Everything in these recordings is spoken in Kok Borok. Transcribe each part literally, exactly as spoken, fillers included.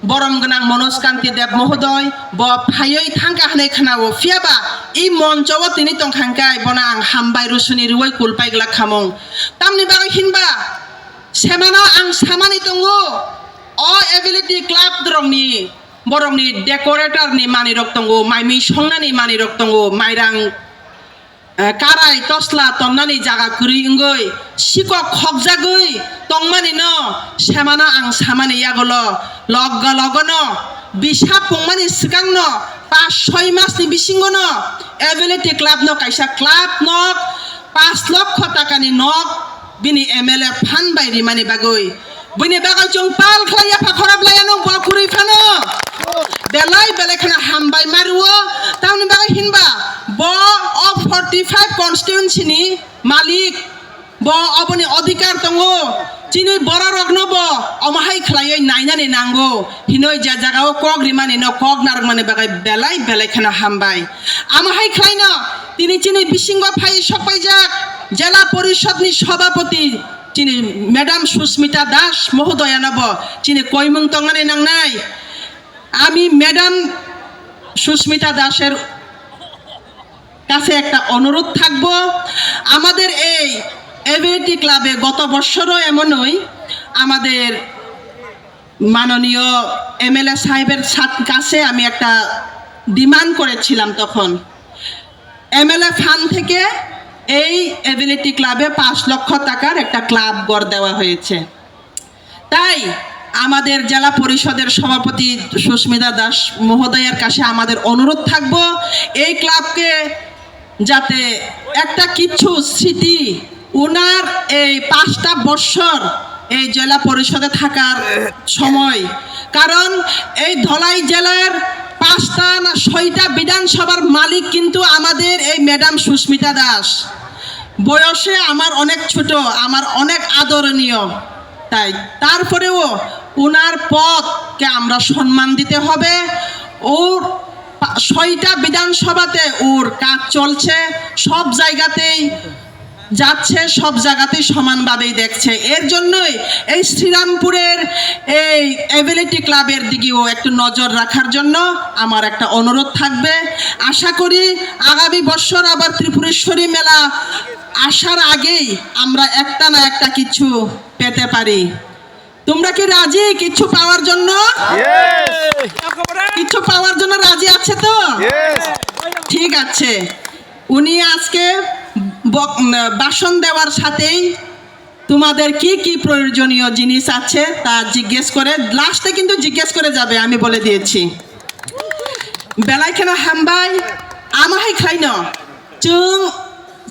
Borom gwnang Manoj Kanti Deb mohodoi bo phaiwi thangkha hwnwi khwnao, phiyaba i moncho o tini tongkha hwnkhe bono ang hambai rusuni rwui kulpai glak khamung. Tamni bagwi hinba semano ang samani tongo, o Ability Club rokni, borokni decorator ni manwi rok tongo, maimwi songnani manwi rok tongo, mairang eh, karai tosla tonnani jaga kwrwi wngwi sikok khokjagwi tongmani no semano ang samani yagulo, logo logo no bisa pungmani swkang no pas soi mas ni bisingo no Ability Club no kaisa club nok pas lokho taka ni nok bini M L A fund bai rimani bagwi. Bini bagwi chwng pal khlai ya pha khorap laiya nung bo kwrwi phano. Belai belai kheno hambai ma rwo. Tamni bagwi hinba bo o forty five constituency ni malik. Bo oboni odhikar tongo. Chini bororokno bo omo hai khlaiwi nainani nango. Hinoi je jagao kok rimani no kok narwkmani bagwi belai belai kheno hambai. Amo hai khlaino tini chini bisingo phai sokpaijak Jela Porishod ni Sabhapati chini Madam Susmita Das mohodoyano bo chini koimung tongmani nangnai. আমি ম্যাডাম সুস্মিতা দাসের কাছে একটা অনুরোধ থাকবো, আমাদের এই এবিএটি ক্লাবে গত বছরও এমনই আমাদের মাননীয় এমএলএ সাহেবের সাথ-, কাছে আমি একটা ডিমান্ড করেছিলাম তখন। এমএলএ ফান্ড থেকে এই এবিলিটি ক্লাবে পাঁচ লক্ষ টাকার একটা ক্লাব গড় দেওয়া হয়েছে। তাই আমাদের জেলা পরিষদের সভাপতি সুস্মিতা দাস মহোদয়ার কাছে আমাদের অনুরোধ থাকবো, এই ক্লাবকে যাতে একটা কিছু স্মৃতি ওনার এই পাঁচটা বৎসর এই জেলা পরিষদে থাকার সময়, কারণ এই ধলাই জেলার পাঁচটা না ছয়টা বিধানসভার মালিক কিন্তু আমাদের এই ম্যাডাম সুস্মিতা দাস। বয়সে আমার অনেক ছোট, আমার অনেক আদরণীয়, তাই তারপরেও ওনার পদকে আমরা সম্মান দিতে হবে। ওর পা-, ছয়টা বিধানসভাতে ওর কাজ চলছে, সব জায়গাতেই যাচ্ছে, সব জায়গাতেই সমানভাবেই দেখছে। এর জন্যই এই শ্রীরামপুরের এই এবিলিটি ক্লাবের দিকেও একটু নজর রাখার জন্য আমার একটা অনুরোধ থাকবে। আশা করি আগামী বছর আবার ত্রিপুরেশ্বরী মেলা আসার আগেই আমরা একটা না একটা কিছু পেতে পারি। তোমরা কি রাজি কিছু পাওয়ার জন্য? কিছু পাওয়ার জন্য রাজি আছে তো? ঠিক আছে। উনি আজকে বক-, উম, ভাষণ দেওয়ার সাথেই তোমাদের কি কি প্রয়োজনীয় জিনিস আছে তা জিজ্ঞেস করে, লাস্টে কিন্তু জিজ্ঞেস করে যাবে, আমি বলে দিয়েছি। Belai kheno hambai, ama hai khlaino. Chwng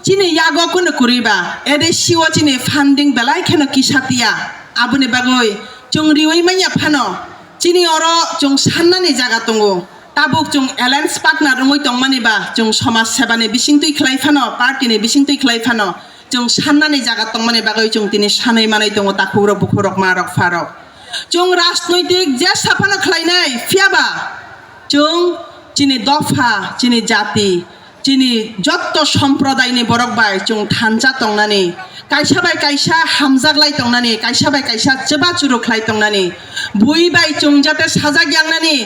chini yago kunu kuriba, edesi o chini funding belai kheno kisa tiya. Aboni bagwi chwng riwi manya phano, chini oro chwng sannani jaga tongo. Tabuk chwng alliance partner wngwi tongmani ba, chwng somaj sebani bisingtwi khlai phano, party ni bisingtwi khlai phano, chwng sannani jaga tongmani bagwi chwng tini sanwi manwi tongo, takhukrok, bukhukrok, marok, pharok. Chwng rajnoitik je saphano khlainai, phiyaba chwng chini dopha, chini jati, chini jotto somprodai ni borok bai chwng thansa tongnani, kaisa bai kaisa hamjak lai tongnani, kaisa bai kaisa chuba churu khlai tongnani, bui bai chwng jate sajak yangnani,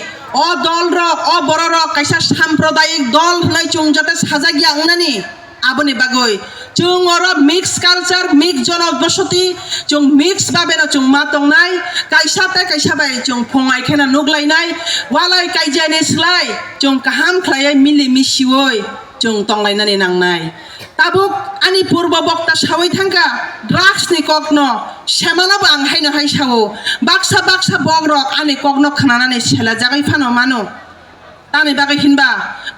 o dol rok, o borok rok kaisa samprodayik dol hwnwi chwng jate sajak yangnani, aboni bagwi chwng oro mix culture, mix jonobosoti, chwng mix babe no chwng ma tongnai, kaisa tei kaisa bai chwng phungai kheno nuk lainai, walai kaijani slai chwng kaham khlaiwi mili misiwi chwng tonglainani nangnai. Tabuk ani purbo bokta sawi thangkha, drugs ni kokno semano bo ang haino hai sao. Baksa baksa bokrok ani kokno khnanani selajagwi phano mano. Tamni bagwi hinba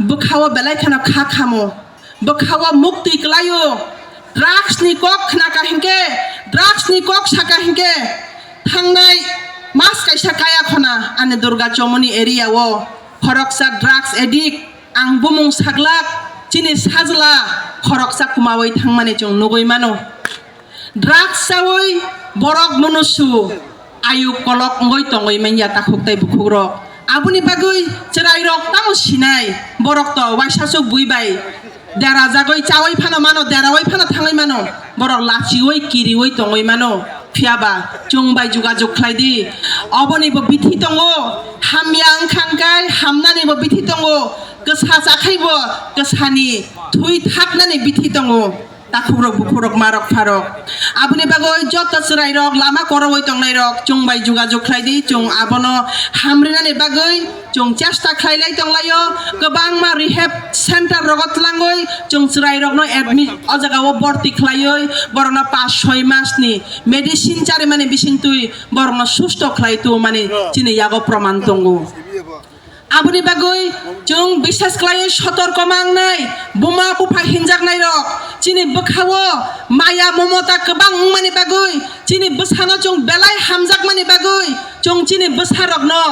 bwkhao belai kheno kha khamo, bwkhao muktwi kwlaio. Drugs ni kok khnaka hinkhe, drugs ni kok saka hinkhe, thangnai mas kaisa kaya khona ani Durga Chomoni area o khoroksa drugs addict. Ang bumung saglak, chini sajla khoroksa kumawi thangmani chwng nugwi mano. Drugs chawi borok munusu ayuk kolok wngwi tongwi manya takhuk tei bukhukrok. Aboni bagwi chwrairok tamo sinai, borok to waisa chuk bui bai dera jagwi chawi phano mano, derawi phano thangwi mano, borok lachiwi kiriwi tongwi mano. Phiya ba chwng bai jogajog khlai di. Oboni bo bithi tongo, hamya wngkha hwnkhe hamnani bo bithi tongo, kwsa chakhai bo kwsani thwi thaknani bithi tongo. Takhukrok bukhukrok marok pharok. Aboni bagwi joto chwrairok lama korogwi tongnairok chwng bai jogajog khlai di, chwng abono hamrinani bagwi chwng chesta khlai lai tonglaio. Kwbangma rehab center rogo twlangwi chwng chwrairokno admit o jagao borti khlaiwi borokno pas soi masni medicine charimani bisingtwi borokno susto khlai tubumani chini yago proman tongo. Aboni bagwi chwng bisas khlaiwi sotorko mangnai, buma bupha hinjaknairok chini bwkhao maya momota kwbang wngmani bagwi, chini bwsano chwng belai hamjakmani bagwi chwng chini bwsarokno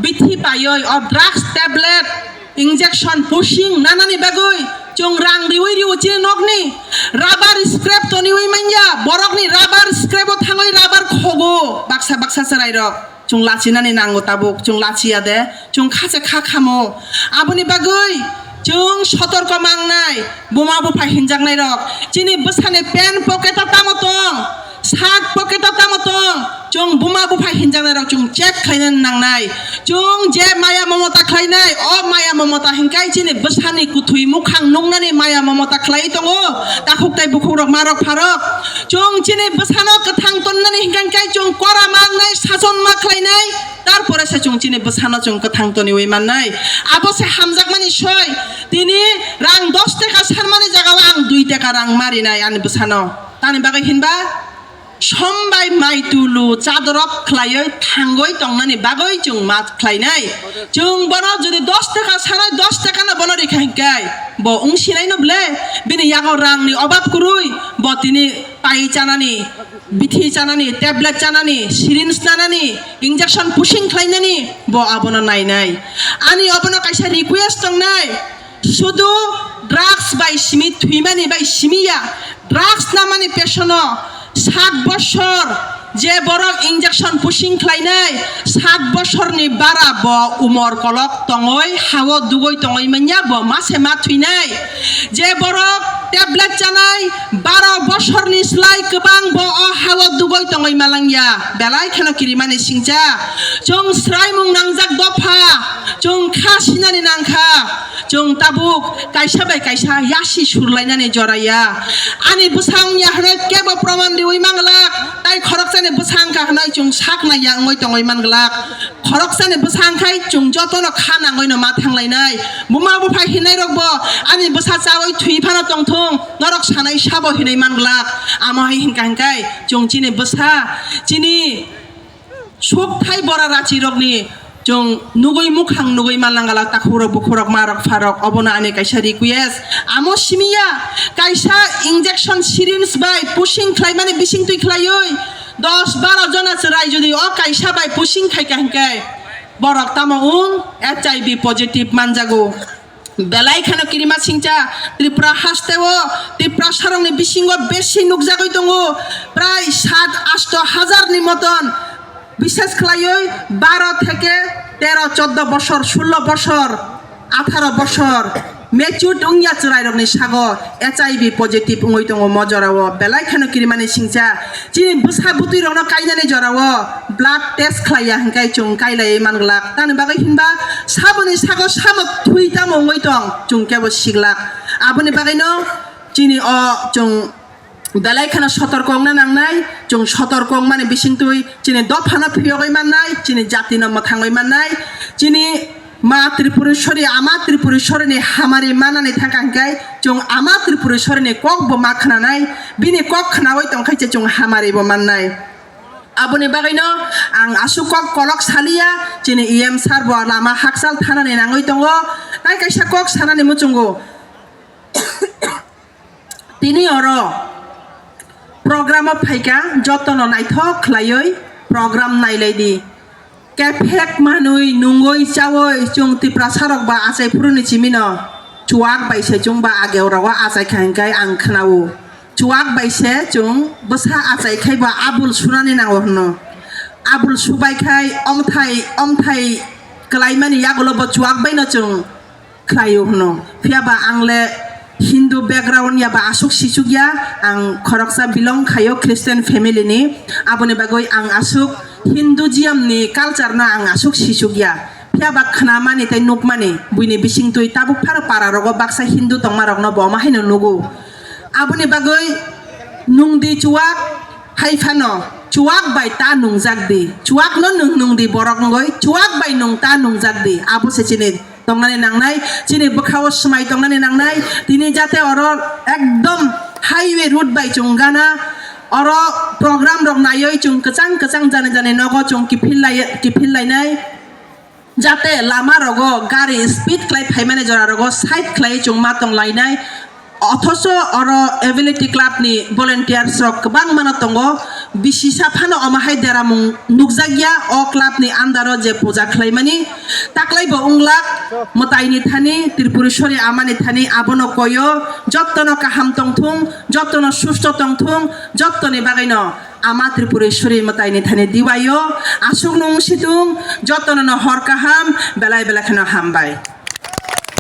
bithi paiwi o drugs tablet, injection, pushing nanani bagwi chwng rang riwi riwi chini nokni rubber scrap toniwi manya, borokni rubber scrap o thangwi rubber khogo baksa baksa chwrairok. Chwng lachinani nango tabuk, chwng lachiya de, chwng kha se kha khamo. Aboni bagwi chwng sotorko mangnai, buma bupha hinjaknairok. Chini bwsani pant pocket o tamo tong, shirt pocket o tamo tong, chwng buma bupha hinjaknairok chwng check khlainani nangnai. Chwng je maya momota khlainai, o maya momota hinkai chini bwsani kuthwi mukhang nuknani maya momota khlai tongo, takhuk tai bukhukrok marok pharok. Chwng chini bwsano kwthang tonnani hinkai chwng kora mangnai, sason ma khlainai, tarpore se chwng chini bwsano chwng kwthang toniwi mannai. Abo se hamjakmani soi, tini rang dos taka sanmani jagao ang dui taka rang marinai ani bwsano. Tani bagwi hinba? Sombai maitulu chadorok khlaiwi thangwi tongnani bagwi chwng ma khlainai. Chwng bono jodi dos taka sanai, dos taka no bono rikha hinkai bo wngsinai no ble, bini yago rang ni obab kwrwi, bo tini pai chanani, bithi chanani, tablet chanani, syringe nanani, injection pushing khlainani bo abono nainai. Ani obono kaisa request tongnai, sudu drugs bai simi thwimani bai simi ya, drugs namani pesono sat bosor je borok injection pushing khlainai, sat bosorni bara bo umor kolok tongoi hao dugoi tongoi manya bo mase ma thwinai. Je borok tablet chanai baro bosorni slai kwbang bo o hao dugoi tongoi malangya, belai kheno kirimani singcha. Chwng swraimung nangjak dopha, chwng kha sinani nangkha. Chwng tabuk kaisa bai kaisa yasi surlainani joraya. Ani bwsang ya hwnwi kebo proman riwi manglak, tai khoroksani bwsang kha hwnwi chwng sakna ya wngwi tongwi manglak. Khoroksani bwsang khai chwng jotono kha nangwino ma thanglainai. Buma bupha hinai rokbo ani bwsa chawi thwi phano tongthung, norok sanai sabo hinwi manglak. Amo hai hinka hinkai chwng chini bwsa, chini sukthai bora rachirokni chwng nugwi mukhang nugwi manlangala, takhukrok bukhukrok marok pharok, obono ani kaisa request. Amo simiya kaisa injection syringe bai pushing khlaimani bisingtwi khlaiwi dos baro jona chwrai jodi o kaisa bai pushing khaika hinkhe borok tamo wng H I V positive manjago. Belai kheno kirima singcha Tripura hasteo, Tiprasarokni bisingo besi nukjagwi tongo, prai sat asto hajar ni moton, bishes khlaiwi baro theke tero, choddo bosor, sullo bosor, atharo bosor, matured wngya chwrairokni sago H I V positive wngwi tongo mo jorao, belai kheno kirimani singcha. Chini bwsa bwtwi rokno kainani jorao blood test khlaiya hinkai chwng kailaiwi manglak. Tamni bagwi hinba saboni sago samo thwi tamo wngwi tong chwng kebo siglak. Aboni bagwino chini o chwng belai kheno sotorko wngna nangnai. Chwng sotorko wngmani bisingtwi chini dophano phiyogwi mannai, chini jatino mwthangwi mannai, chini Ma Tripureshwari, Ama Tripureshwari ni hamari manani thangkha hinkai chwng Ama Tripureshwari ni kok bo ma khnanai, bini kok khnawi tongkha se chwng hamari bo mannai. Aboni bagwino ang aswk kok kolok saliya, chini E M sir bo lama hakchal thanani nangwi tongo, tai kaisa kok sanani muchungo. Tini oro program o phaikha, jotono naithok khlaiwi program nailai di. Kephek manwi nungwi chawi chwng Tiprasa rok ba achai phuruni chimino chuwak bai se chwng ba age oro o achai kha hinkai ang khwnao. Chuwak bai se chwng bwsa achai khai ba abul sunani nango hwno. Abul subai khai omthai omthai kwlaimani yagulo bo chuwak baino chwng khlaio hwno. Phiya ba ang le Hindu background ya ba aswk sichukya, ang khoroksa belong khaio Christian family ni, aboni bagwi ang aswk Hinduism ni culture no ang aswk sichukya. Phiya ba khnamani tei nukmani buini bisingtwi tabuk phano para rogo baksa Hindu tongma rokno bo omo haino nugo. Aboni bagwi nungdi chuwak hai phano chuwak bai ta nungjak di, chuwak no nung nungdi borok wngwi chuwak bai nung ta nungjak di, abo se chini tongnani nangnai, chini bwkhao swmai tongnani nangnai. Tini jate oro ekdom highway route bai chwng gana, oro program rok naiwi chwng kwchang kwchang jani jani nogo chwng kiphil lai, kiphil lainai. Jate lama rogo gari speed khlai phaimani jora rogo side khlai chwng ma tong lainai. Othoso oro Ability Club ni volunteers rok kwbangma no tongo. Bisisa phano omo hai deramung nukjakya o club ni under o je puja khlaimani. Taklai bo wnglak mwtai ni thani, Tripureshwari ama ni thani, abono koyo, jotto no kaham tongthung, jotto no susto tongthung, jotto ni bagwi no ama Tripureshwari mwtai ni thani diwaio. Aswk nung situng, jotto no hor kaham, belai belai kheno hambai.